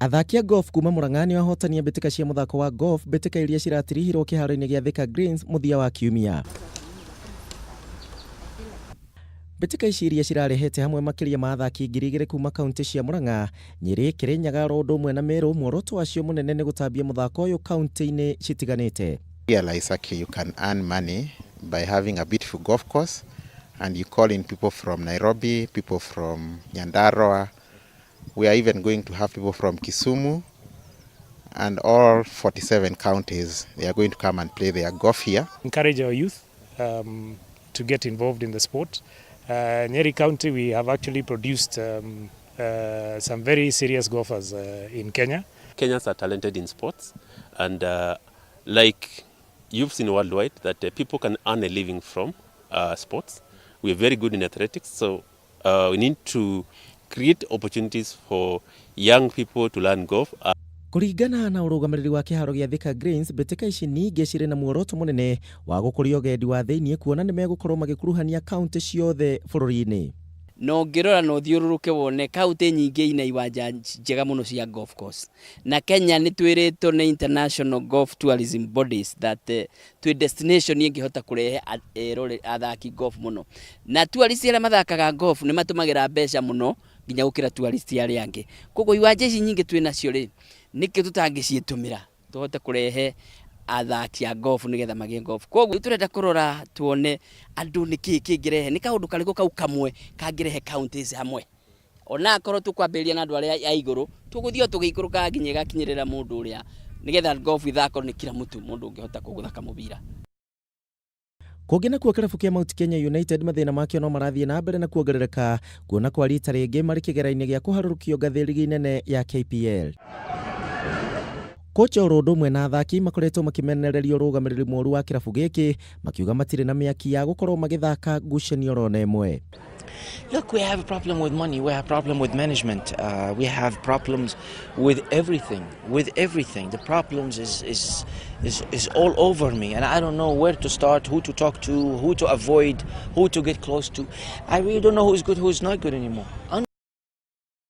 Athaki a golf kuma Murang'a nĩo ahotani a mbĩtĩka cia mũthako wa golf, mbĩtĩka iria ciratirihirwo kĩharo-inĩ gĩa Thika Greens mũthia wa kiumia. Mbĩtĩka ici iria cirarehete hamwe makĩria ma athaki 2000 kuma kauntĩ cia Murang'a, Nyĩrĩ, Kĩrĩnyaga oro ũndũ ũmwe na Meru, muoroto wacio mũnene nĩ gũtambia mũthako ũyũ kauntĩ-inĩ citiganĩte. Realize actually you can earn money by having a beautiful golf course and you call in people from Nairobi, people from Nyandarua. We are even going to have people from Kisumu and all 47 counties. They are going to come and play their golf here. Encourage our youth to get involved in the sport. Nyeri County, we have actually produced some very serious golfers in Kenya. Kenyans are talented in sports, and like you've seen worldwide, that people can earn a living from sports. We are very good in athletics, so we need to create opportunities for young people to learn golf. Kũringana na ũrũgamĩrĩri wa kĩharo gĩa Thika Greens, mbĩtĩka ici ningĩ cirĩ na muoroto mũnene wa gũkũria ũgendi wa thĩinĩ, kuona nĩ megũkorwo magĩkuruhania kauntĩ ciothe bũrũri-inĩ. Na ũngĩrora na ũthiũrũrũke wone kaunti nyingĩ ina iwanja njega mũno cia golf course. Na Kenya nĩ twĩrĩtwo nĩ international golf tourism bodies that twĩ destination ĩngĩhota kũrehe erore athaki golf mũno. Na tourist arĩa mathakaga golf nĩ matũmagĩra mbeca mũno nginya gũkĩra tourist arĩa angĩ. Koguo iwanja ici nyingĩ twĩ nacio rĩ, nĩkĩo tũtangĩciĩtũmĩra tũhote kũrehe athaki a golf nĩgetha magĩe golf. Koguo tũrenda kũrora tuone andũ nĩkĩĩ kĩngĩrehe, nĩ kaũndũ karĩkũ kau kamwe kangĩrehe counties hamwe. Ona akorwo tũkwambĩrĩria na andũ arĩa a igũrũ, tũgũthiĩ o tũgĩikũrũkaga nginya ĩgakinyĩrĩra mũndũ ũrĩa, nĩgetha golf ithakwo nĩ kila mtu, mũndũ ũngĩhota kũgũtha kamũbira. Kũngĩ nakuo, kĩrabu kĩa Mount Kenya United mathĩna makĩo no marathiĩ na mbere na kuongerereka, kuona kwa rita rĩngĩ marĩ kĩgera-inĩ gĩa kũharũrũkio ngathĩ rigi nene ya KPL. Kocha oro ũndũ ũmwe na athaki makoretwo makĩmenereria ũrũgamĩrĩri mũru wa kĩrabu gĩkĩ, makiuga matirĩ na mĩaki ya gũkorwo magĩthaka ngucanio oro na ĩmwe. Look, we have a problem with money. We have a problem with management. We have problems with everything. With everything, the problems is all over me, and I don't know where to start, who to talk to, who to avoid, who to get close to. I really don't know who's good, who's not good anymore.